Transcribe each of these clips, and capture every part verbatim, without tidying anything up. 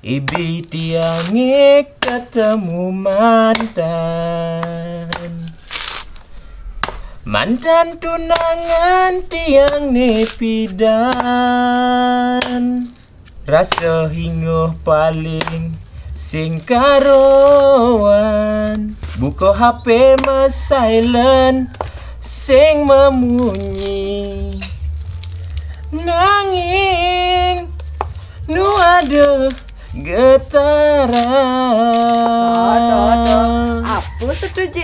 Ibi tiang nge ketemu mantan. Mantan tunangan tiang ne pidan. Rasa hingga paling sing karoan. Buka H P ma silent sing memunyi. Nanging nu ada getaran. Aduh, aduh. Apa setuju?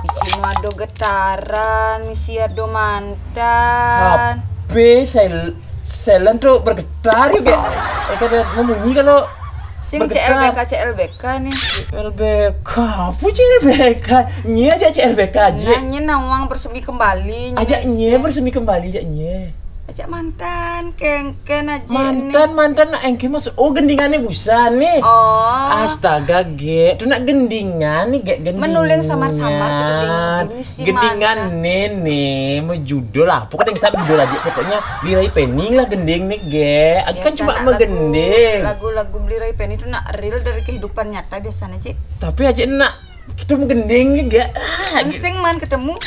Misi nu ada getaran, misi ada mantan. H P sil- silent tuh bergetar ya, kayak eh, kada membunyi kalau Sing bergetar. C L B K, C L B K nih. C L B K, apa C L B K? Nye aja C L B K aja. Nah, nye nawang bersemi kembali. Aja nye bersemi kembali, aja nye. Aja mantan, kengken aja Mantan, mantan nak engke masuk. Oh, gendingannya busan nih. Oh. Astaga, Gek. Tuh nak gendingan nih, Gek, gendingan. Menuling samar-samar tuh gendingan. Ini si Gendingan mana? Nene, mau judul apa? Kok yang satu judul aja. Pokoknya Lirai Pening lah gending nih, Gek. Aku kan Biasa cuma nak menggending. Lagu-lagu Beli Rai Penny itu nak real dari kehidupan nyata biasanya, Cik. Tapi aja nak kita menggending nih, Gek. Ah, gitu. Sing man ketemu.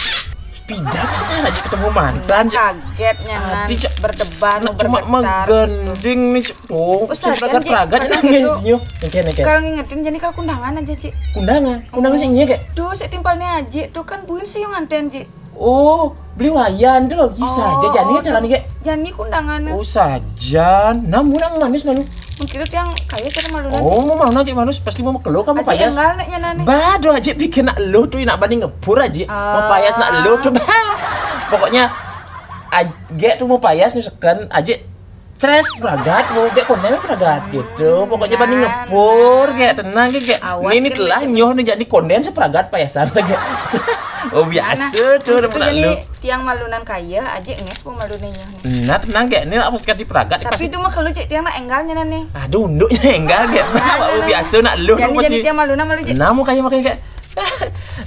Pindah ke sana aja ketemu mantan, Cek. Kagetnya nan Adi, Cek. berdebar, Nak cuma bergetar. Menggending nih, Cek. Tuh, Usaha cek pragat aja, pragat pernah nangis gitu. Nyu. Nengke, nengke. Kalau ngingetin jadi kalau kundangan aja, Cik. Kundangan, kundangan sih nye, Gek. Tuh, si timpalnya aja tuh kan buin sih yang nganten, Cik. Oh, beli wayan tuh. Bisa aja, jadi caranya, Gek. Jadi kundangan. Oh, sajan. Namun yang manis malu. Mungkin itu yang kaya cara malu nanti. Oh, mau malu nanti manis pasti mau mekelo kamu Aja payas. Enggak nak nyanane. Bado aja bikin nak lo tuh nak banding ngebur aja. Mau Ah. Payas nak lo tuh. Pokoknya aja tuh mau payas nyusekan aja. Stres pragat, mau gek konen pragat gitu. Pokoknya banding Nah, ngebur, nah. Gek, tenang, Gek. Awas, Ini Gek, telah Gek. Nyoh nih jadi konen sepragat payasan lagi. Oh, biasa tuh Itu nak jadi lo. Tiang malunan kaya aja nges mau malunan nyoh nih. Nah, tenang, Gek. Ini apa sekali pragat Tapi pasti. Itu mah kalau, Cik, tiang nak enggal nyanane. Aduh, unduknya enggak, Gek. Nah, Oh, nah, biasa nak lo Jadi pasti. Jadi tiang malunan malu, Cik. Nah, mau kaya makanya, Gek.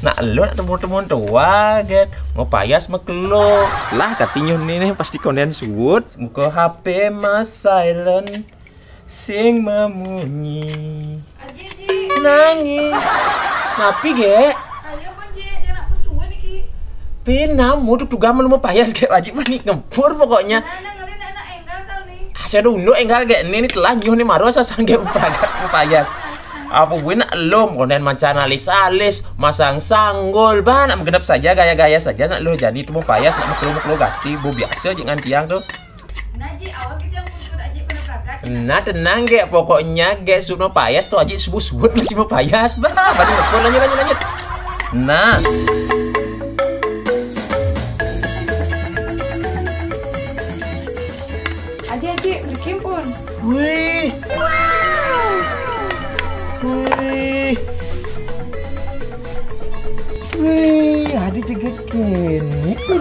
Nak lo nak temu-temu tua, Gek. Mau payas mau kelo. Lah, katinya nih, nih pasti konen suwut. Muka H P mas silent. Sing memunyi. Nangis. Napi, Gek? Ayo, Bang, Cik, dia nak pesuan iki. Pinamu tuh tugas mau payas, Gek. Wajib mani ngebur pokoknya. Nah, nah, ngeri nak enggal kali nih. Saya udah unduk enggal, Gek. Ini, ini telah nyuh nih maru asal sanggep pragat mau payas. Apa gue nak lo konen mancan alis-alis, masang sanggul, bah nak menggenap saja gaya-gaya saja nak lo jadi itu mau payas nak mekelo-mekelo gati, bu biasa aja ngan tiang tuh. Nah, Cik, awal kita yang muncul aja pada pragat. Nah, tenang, Gek, pokoknya, Gek, suruh payas tuh aja subuh-subuh masih mau payas, bah, banding ngebur, lanjut, lanjut, lanjut. Nah. Aja, Cik, berkimpun. Wih. Wih. Wih, ada juga kene tuh.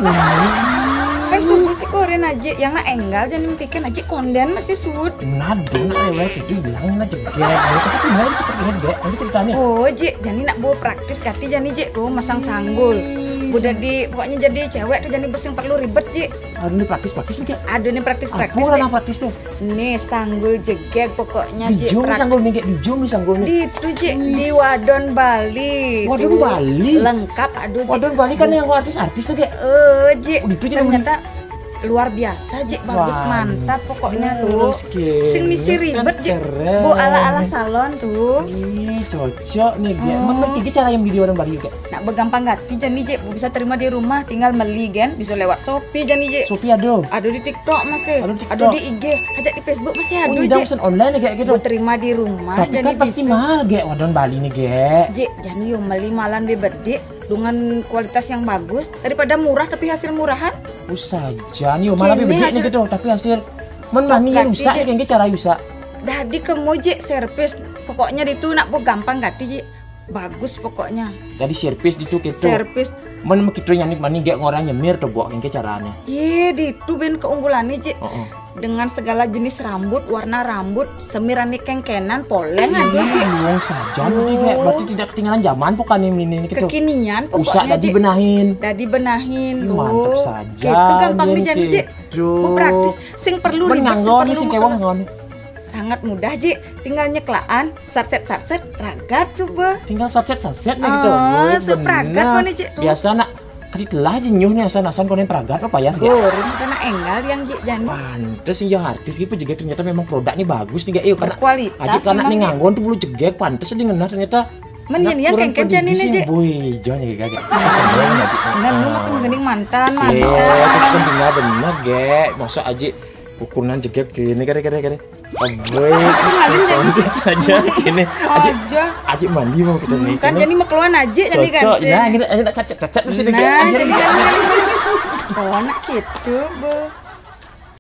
Kan subuh sih koren aja, yang nak enggal jangan bikin aja konden masih suwut. Nah, dong, nah, rewel itu hilang, nah, jeger. Nah, tapi tuh mau cepet banget, Gek. Nanti ceritanya. Oh, Cik, jadi nak bawa praktis kati jadi, Cik, tuh masang sanggul. Udah di pokoknya jadi cewek tuh jadi bos yang perlu ribet, Cik. Aduh, ini praktis-praktis nih, Gek. Aduh, nih praktis-praktis. Apa Cik. Praktis tuh? Nih sanggul jegeg pokoknya, Cik. Dijung nih Praktis. Sanggul nih, Gek. Dijung nih sanggul nih. Di itu, Cik, di Wadon Bali. Wadon Tuh, Bali? Lengkap, aduh, Cik. Wadon Bali kan yang artis-artis tuh, Gek. Eh, Cik. Oh, di itu jadi Ternyata luar biasa, Cik, bagus, Wah, mantap pokoknya tuh. terus, Cik. Sing misi Kan ribet, Cik. Keren. Bu ala-ala salon tuh. Ih, cocok nih, Gek. Oh. Mana kayak cara yang di Wadon Bali, Gek? Nak begampang gati jadi, Cik, bisa terima di rumah, tinggal meli, Gen, bisa lewat Shopee jadi, Cik. Shopee ada. Ada di TikTok masih. Ada di TikTok. Ada di I G, ada di Facebook masih ada, Oh, ini udah Cik. pesan online nih, Gek, gitu. Buat terima di rumah, Tapi jadi kan pasti bisa. Mahal, Gek. Wadon Bali nih, Gek. Cik, jadi yo meli malan bebedik dengan kualitas yang bagus daripada murah tapi hasil murahan. Usaha nih, malah Kini bebek nih hasil- gitu, tapi hasil men mani Ganti rusak deh. Nih, kayak cara rusak. Jadi kemo, Cik, servis. Pokoknya di itu nak bu gampang gati, Cik. Bagus pokoknya. Jadi servis di itu gitu. Servis. Men kita nyanyi mani gak ngorang nyemir tuh, buat kayak caranya. Ye, di itu ben keunggulannya, Cik. Heeh. Dengan segala jenis rambut, warna rambut, semirane kengkenan, poleng ada, Ini Cik. Wong saja Oh. Berarti tidak ketinggalan zaman bukan ini, ini gitu. Kekinian Usah pokoknya, tadi Cik. Benahin. Dadi benahin. Ih, mantep Loh. Saja. Gitu gampang nih jadi, Cik. Gitu. Bu praktis. Sing perlu ribet, sing Menganggoni perlu sih mekelo. Kewang ngoni. Sangat mudah, Ji. Tinggal nyeklaan, satset-satset, ragat suba. Tinggal satset-satset nih gitu. Oh, Wih, sup ragat bener. Mana, Ji, tuh? Biasa nak kali telah aja nyuh nih asal nasan konen peragat apa ya sih? Goreng sana enggal yang Ji jani. Pantes sih ya artis gitu juga ternyata memang produknya bagus nih gak. Eh, karena Berkualitas aja karena memang, nih Ji. Nganggon tuh bulu jegek pantes sih ngenah ternyata. Men, ya, kengkeng jani nih, Ji. Boy, jangan ya gak. Nah, lu masih mending mantan, Sih, mantan. Kan bener bener gak. Masa aja ukuran jegek gini kare kare kare. Aboy, Ngalim jadi saja gini. Aja Aja. aja mandi mau kita nih. Kan jadi mekeluan aja jadi kan. Cocok. Nah, gini aja nak cacat-cacat mesti deh. Nah, jadi kan. Oh, nak gitu, Bu.